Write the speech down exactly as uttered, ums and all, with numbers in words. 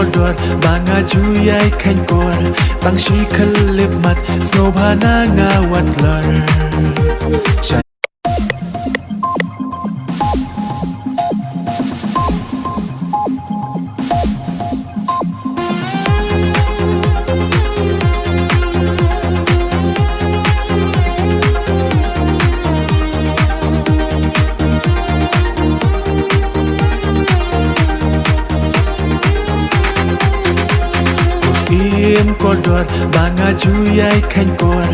Kordor ba nga ju ïai kheiñ kor, tang shi khyllipmat sngewbha na nga wat lor. Sha Im kordor ba nga ju ïai kheiñ kor,